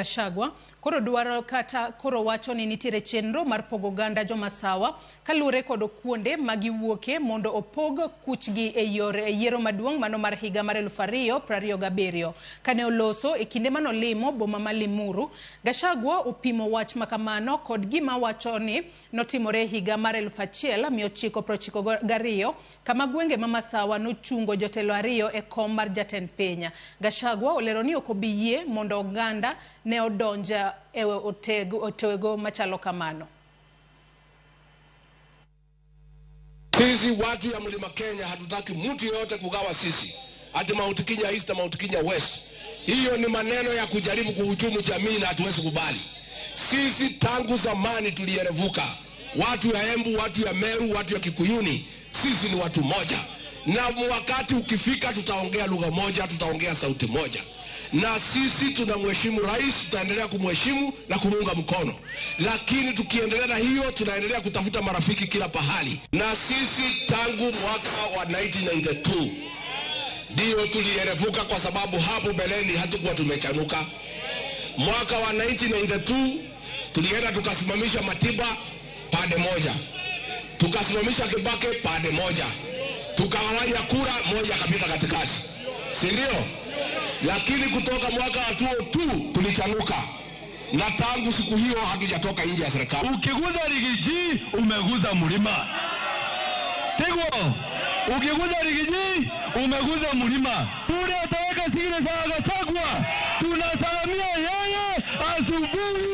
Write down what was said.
Gachagua koro dwaro kata koro wacho ni nitiere chenro mar pogo oganda jomasawa kaluwore kod kuonde magiwuoke mondo opog kuchgi e yor yiero maduong' mano mar higa mar 2027. Kane oloso e kinde manolimo boma ma Limuru, Gachagua opimo wach makamano kod gima wacho ni notimore e higa mar 1992 kama gwenge ma Masawa nochungo jotelo ariyo e kom mar jatend piny. Gachagua olero ni ok obi yie mondo oganda ne odonj e otego machalo kamano. Sisi watu ya Mlima Kenya hatutaki mtu yeyote kugawa sisi ati Mount Kenya East na Mount Kenya West. Hiyo ni maneno ya kujaribu kuhujumu jamii na hatuwezi kubali. Sisi tangu zamani tulierevuka, watu ya Embu, watu ya Meru, watu ya Kikuyuni, sisi ni watu moja, na wakati ukifika tutaongea lugha moja, tutaongea sauti moja. Na sisi tunamheshimu rais, tutaendelea kumheshimu na kumuunga mkono, lakini tukiendelea na hiyo, tunaendelea kutafuta marafiki kila pahali. Na sisi tangu mwaka wa 1992 ndio tulierevuka, kwa sababu hapo beleni hatukuwa tumechanuka. Mwaka wa 1992 tulienda tukasimamisha Matiba pande moja, tukasimamisha Kibaki pande moja, tukagawanya kura moja kapita katikati, si ndio? Lakini kutoka mwaka wa 2002 tulichanuka, na tangu siku hiyo hatujatoka nje ya serikali. Ukiguza Rigiji umeguza mlima. Tigwo, ukiguza Rigiji umeguza mlima. Ule ataweka sigine za Gachagua, tunasalamia yeye asubuhi.